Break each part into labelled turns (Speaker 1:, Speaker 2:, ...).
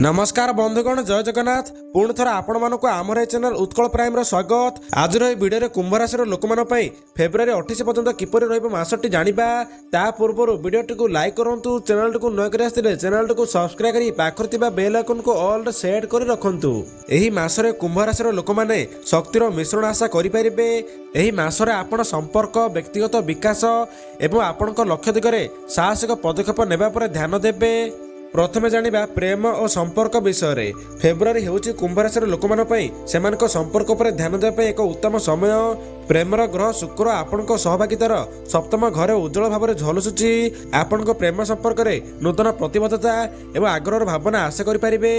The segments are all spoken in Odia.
Speaker 1: ନମସ୍କାର ବନ୍ଧୁଗଣ, ଜୟ ଜଗନ୍ନାଥ। ପୁଣି ଥରେ ଆପଣମାନଙ୍କୁ ଆମର ଏ ଚ୍ୟାନେଲ ଉତ୍କଳ ପ୍ରାଇମର ସ୍ୱାଗତ। ଆଜିର ଏହି ଭିଡ଼ିଓରେ କୁମ୍ଭ ରାଶିର ଲୋକମାନଙ୍କ ପାଇଁ ଫେବୃଆରୀ 28 ପର୍ଯ୍ୟନ୍ତ କିପରି ରହିବ ମାସଟି ଜାଣିବା। ତା ପୂର୍ବରୁ ଭିଡ଼ିଓଟିକୁ ଲାଇକ୍ କରନ୍ତୁ। ଚ୍ୟାନେଲଟିକୁ ନୂଆ କରି ଆସିଥିଲେ ଚ୍ୟାନେଲଟିକୁ ସବସ୍କ୍ରାଇବ୍ କରି ପାଖରେ ଥିବା ବେଲ୍ ଆଇକନକୁ ଅଲ୍ ସେଟ୍ କରି ରଖନ୍ତୁ। ଏହି ମାସରେ କୁମ୍ଭ ରାଶିର ଲୋକମାନେ ଶକ୍ତିର ମିଶ୍ରଣ ଆଶା କରିପାରିବେ। ଏହି ମାସରେ ଆପଣ ସମ୍ପର୍କ, ବ୍ୟକ୍ତିଗତ ବିକାଶ ଏବଂ ଆପଣଙ୍କ ଲକ୍ଷ୍ୟ ଦିଗରେ ସାହସିକ ପଦକ୍ଷେପ ନେବା ଉପରେ ଧ୍ୟାନ ଦେବେ। ପ୍ରଥମେ ଜାଣିବା ପ୍ରେମ ଓ ସମ୍ପର୍କ ବିଷୟରେ। ଫେବୃଆରୀ ହେଉଛି କୁମ୍ଭ ରାଶିର ଲୋକମାନଙ୍କ ପାଇଁ ସେମାନଙ୍କ ସମ୍ପର୍କ ଉପରେ ଧ୍ୟାନ ଦେବା ପାଇଁ ଏକ ଉତ୍ତମ ସମୟ। ପ୍ରେମର ଗ୍ରହ ଶୁକ୍ର ଆପଣଙ୍କ ସହଭାଗିତାର ସପ୍ତମ ଘରେ ଉଜ୍ଜଳ ଭାବରେ ଝଲସୁଛି। ଆପଣଙ୍କ ପ୍ରେମ ସମ୍ପର୍କରେ ନୂତନ ପ୍ରତିବଦ୍ଧତା ଏବଂ ଆଗ୍ରହର ଭାବନା ଆଶା କରିପାରିବେ।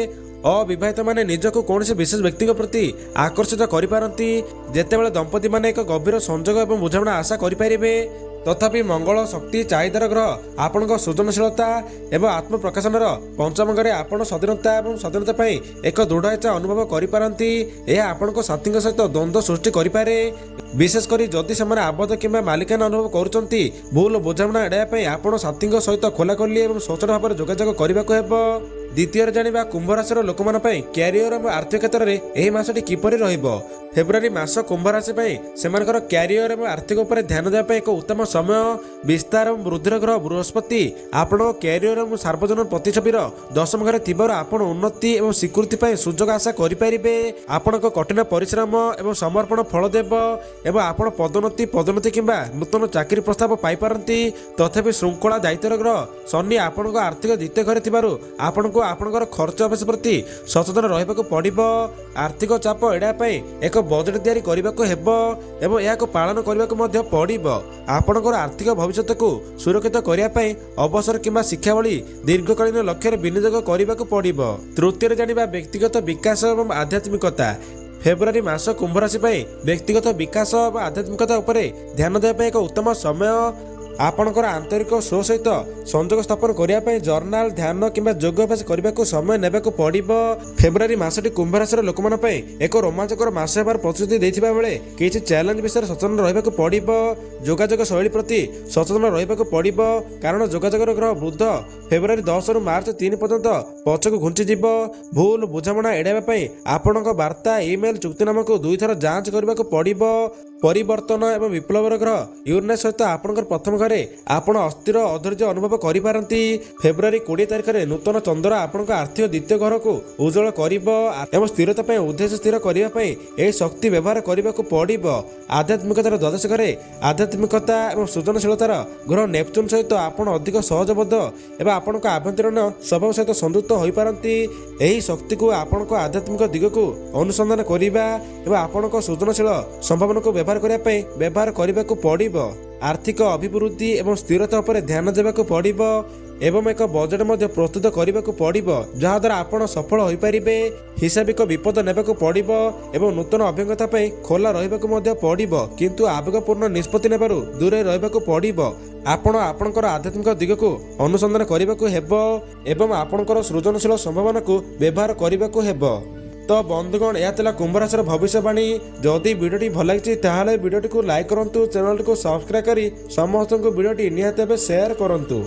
Speaker 1: ଅବିବାହିତ ମାନେ ନିଜକୁ କୌଣସି ବିଶେଷ ବ୍ୟକ୍ତିଙ୍କ ପ୍ରତି ଆକର୍ଷିତ କରିପାରନ୍ତି, ଯେତେବେଳେ ଦମ୍ପତିମାନେ ଏକ ଗଭୀର ସଂଯୋଗ ଏବଂ ବୁଝାମଣା ଆଶା କରିପାରିବେ। ତଥାପି ମଙ୍ଗଳ ଶକ୍ତି ଚାହିଦାର ଗ୍ରହ ଆପଣଙ୍କ ସୃଜନଶୀଳତା ଏବଂ ଆତ୍ମପ୍ରକାଶନର ପଞ୍ଚମ ଘରେ ଆପଣ ସ୍ୱାଧୀନତା ଏବଂ ସ୍ୱାଧୀନତା ପାଇଁ ଏକ ଦୃଢ଼ ଇଚ୍ଛା ଅନୁଭବ କରିପାରନ୍ତି। ଏହା ଆପଣଙ୍କ ସାଥୀଙ୍କ ସହିତ ଦ୍ୱନ୍ଦ୍ୱ ସୃଷ୍ଟି କରିପାରେ, ବିଶେଷ କରି ଯଦି ସେମାନେ ଆବଦ୍ଧ କିମ୍ବା ମାଲିକାନା ଅନୁଭବ କରୁଛନ୍ତି। ଭୁଲ ବୁଝାମଣା ଏଡ଼ାଇବା ପାଇଁ ଆପଣ ସାଥୀଙ୍କ ସହିତ ଖୋଲାଖୋଲି ଏବଂ ସଚ୍ଚୋଟ ଭାବରେ ଯୋଗାଯୋଗ କରିବାକୁ ହେବ। ଦ୍ୱିତୀୟରେ ଜାଣିବା କୁମ୍ଭ ରାଶିର ଲୋକମାନଙ୍କ ପାଇଁ କ୍ୟାରିୟର ଏବଂ ଆର୍ଥିକ କ୍ଷେତ୍ରରେ ଏହି ମାସଟି କିପରି ରହିବ। ଫେବୃଆରୀ ମାସ କୁମ୍ଭ ରାଶି ପାଇଁ ସେମାନଙ୍କର କ୍ୟାରିୟର ଏବଂ ଆର୍ଥିକ ଉପରେ ଧ୍ୟାନ ଦେବା ପାଇଁ ଏକ ଉତ୍ତମ ସମୟ। ବିସ୍ତାର ଏବଂ ବୃଦ୍ଧିର ଗ୍ରହ ବୃହସ୍ପତି ଆପଣଙ୍କ କ୍ୟାରିୟର ଏବଂ ସାର୍ବଜନୀନ ପ୍ରତିଛବିର ଦଶମ ଘରେ ଥିବାରୁ ଆପଣ ଉନ୍ନତି ଏବଂ ସ୍ୱୀକୃତି ପାଇଁ ସୁଯୋଗ ଆଶା କରିପାରିବେ। ଆପଣଙ୍କ କଠିନ ପରିଶ୍ରମ ଏବଂ ସମର୍ପଣ ଫଳ ଦେବ ଏବଂ ଆପଣ ପଦୋନ୍ନତି, ପଦୋନ୍ନତି କିମ୍ବା ନୂତନ ଚାକିରି ପ୍ରସ୍ତାବ ପାଇପାରନ୍ତି। ତଥାପି ଶୃଙ୍ଖଳା ଦାୟିତ୍ୱର ଗ୍ରହ ଶନି ଆପଣଙ୍କ ଆର୍ଥିକ ଦ୍ୱିତୀୟ ଘରେ ଥିବାରୁ ଆପଣଙ୍କୁ ଆପଣଙ୍କର ଖର୍ଚ୍ଚ ଅଭ୍ୟାସ ପ୍ରତି ସଚେତନ ରହିବାକୁ ପଡ଼ିବ। ଆର୍ଥିକ ଚାପ ଏଡ଼ାଇବା ପାଇଁ ଏକ ବଜେଟ୍ ତିଆରି କରିବାକୁ ହେବ ଏବଂ ଏହାକୁ ପାଳନ କରିବାକୁ ମଧ୍ୟ ପଡ଼ିବ। ଆପଣଙ୍କର ଆର୍ଥିକ ଭବିଷ୍ୟତକୁ ସୁରକ୍ଷିତ କରିବା ପାଇଁ ଅବସର କିମ୍ବା ଶିକ୍ଷା ଭଳି ଦୀର୍ଘକାଳୀନ ଲକ୍ଷ୍ୟରେ ବିନିଯୋଗ କରିବାକୁ ପଡ଼ିବ। ତୃତୀୟରେ ଜାଣିବା ବ୍ୟକ୍ତିଗତ ବିକାଶ ଏବଂ ଆଧ୍ୟାତ୍ମିକତା। ଫେବୃଆରୀ ମାସ କୁମ୍ଭ ରାଶି ପାଇଁ ବ୍ୟକ୍ତିଗତ ବିକାଶ ଏବଂ ଆଧ୍ୟାତ୍ମିକତା ଉପରେ ଧ୍ୟାନ ଦେବା ପାଇଁ ଏକ ଉତ୍ତମ ସମୟ। ଆପଣଙ୍କର ଆନ୍ତରିକ ସ୍ୱ ସହିତ ସଂଯୋଗ ସ୍ଥାପନ କରିବା ପାଇଁ ଜର୍ନାଲ, ଧ୍ୟାନ କିମ୍ବା ଯୋଗ ଅଭ୍ୟାସ କରିବାକୁ ସମୟ ନେବାକୁ ପଡ଼ିବ। ଫେବୃଆରୀ ମାସଟି କୁମ୍ଭ ରାଶିର ଲୋକମାନଙ୍କ ପାଇଁ ଏକ ରୋମାଞ୍ଚକର ମାସ ହେବାର ପ୍ରତିଶ୍ରୁତି ଦେଇଥିବା ବେଳେ କିଛି ଚ୍ୟାଲେଞ୍ଜ ବିଷୟରେ ସଚେତନ ରହିବାକୁ ପଡ଼ିବ। ଯୋଗାଯୋଗ ଶୈଳୀ ପ୍ରତି ସଚେତନ ରହିବାକୁ ପଡ଼ିବ, କାରଣ ଯୋଗାଯୋଗର ଗ୍ରହ ବୁଧ ଫେବୃଆରୀ 10ରୁ ମାର୍ଚ୍ଚ 3 ପର୍ଯ୍ୟନ୍ତ ପଛକୁ ଘୁଞ୍ଚିଯିବ। ଭୁଲ ବୁଝାମଣା ଏଡ଼ାଇବା ପାଇଁ ଆପଣଙ୍କ ବାର୍ତ୍ତା, ଇମେଲ, ଚୁକ୍ତିନାମାକୁ ଦୁଇଥର ଯାଞ୍ଚ କରିବାକୁ ପଡ଼ିବ। ପରିବର୍ତ୍ତନ ଏବଂ ବିପ୍ଳବର ଗ୍ରହ ୟୁରେନସ୍ ସହିତ ଆପଣଙ୍କର ପ୍ରଥମ ଘରେ ଆପଣ ଅସ୍ଥିର, ଅଧୈର୍ଯ୍ୟ ଅନୁଭବ କରିପାରନ୍ତି। ଫେବୃଆରୀ 20 ତାରିଖରେ ନୂତନ ଚନ୍ଦ୍ର ଆପଣଙ୍କ ଆର୍ଥିକ ଦ୍ୱିତୀୟ ଘରକୁ ଉଜ୍ଜଳ କରିବ ଏବଂ ସ୍ଥିରତା ପାଇଁ ଉଦ୍ଦେଶ୍ୟ ସ୍ଥିର କରିବା ପାଇଁ ଏହି ଶକ୍ତି ବ୍ୟବହାର କରିବାକୁ ପଡ଼ିବ। ଆଧ୍ୟାତ୍ମିକତାର ଦ୍ୱାଦଶ ଘରେ ଆଧ୍ୟାତ୍ମିକତା ଏବଂ ସୃଜନଶୀଳତାର ଗ୍ରହ ନେପଚୁନ୍ ସହିତ ଆପଣ ଅଧିକ ସହଜବୋଧ ଏବଂ ଆପଣଙ୍କ ଆଭ୍ୟନ୍ତରୀଣ ସ୍ୱଭାବ ସହିତ ସଂଯୁକ୍ତ ହୋଇପାରନ୍ତି। ଏହି ଶକ୍ତିକୁ ଆପଣଙ୍କ ଆଧ୍ୟାତ୍ମିକ ଦିଗକୁ ଅନୁସନ୍ଧାନ କରିବା ଏବଂ ଆପଣଙ୍କ ସୃଜନଶୀଳ ସମ୍ଭାବନାକୁ ବ୍ୟବହାର କରିବା ପାଇଁ ବ୍ୟବହାର କରିବାକୁ ପଡ଼ିବ। ଆର୍ଥିକ ଅଭିବୃଦ୍ଧି ଏବଂ ସ୍ଥିରତା ଉପରେ ଧ୍ୟାନ ଦେବାକୁ ପଡ଼ିବ ଏବଂ ଏକ ବଜେଟ୍ ମଧ୍ୟ ପ୍ରସ୍ତୁତ କରିବାକୁ ପଡ଼ିବ, ଯାହାଦ୍ୱାରା ଆପଣ ସଫଳ ହୋଇପାରିବେ। ହିସାବିକ ବିପଦ ନେବାକୁ ପଡ଼ିବ ଏବଂ ନୂତନ ଅଭିଜ୍ଞତା ପାଇଁ ଖୋଲା ରହିବାକୁ ମଧ୍ୟ ପଡ଼ିବ, କିନ୍ତୁ ଆବେଗପୂର୍ଣ୍ଣ ନିଷ୍ପତ୍ତି ନେବାରୁ ଦୂରରେ ରହିବାକୁ ପଡ଼ିବ। ଆପଣ ଆପଣଙ୍କର ଆଧ୍ୟାତ୍ମିକ ଦିଗକୁ ଅନୁସନ୍ଧାନ କରିବାକୁ ହେବ ଏବଂ ଆପଣଙ୍କର ସୃଜନଶୀଳ ସମ୍ଭାବନାକୁ ବ୍ୟବହାର କରିବାକୁ ହେବ। ତ ବନ୍ଧୁଗଣ, ଏହା ଥିଲା କୁମ୍ଭ ରାଶିର ଭବିଷ୍ୟବାଣୀ। ଯଦି ଭିଡ଼ିଓଟି ଭଲ ଲାଗିଛି, ତାହେଲେ ଭିଡ଼ିଓଟିକୁ ଲାଇକ୍ କରନ୍ତୁ। ଚ୍ୟାନେଲଟିକୁ ସବସ୍କ୍ରାଇବ୍ କରି ସମସ୍ତଙ୍କୁ ଭିଡ଼ିଓଟି ନିହାତି ଭାବେ ସେୟାର କରନ୍ତୁ।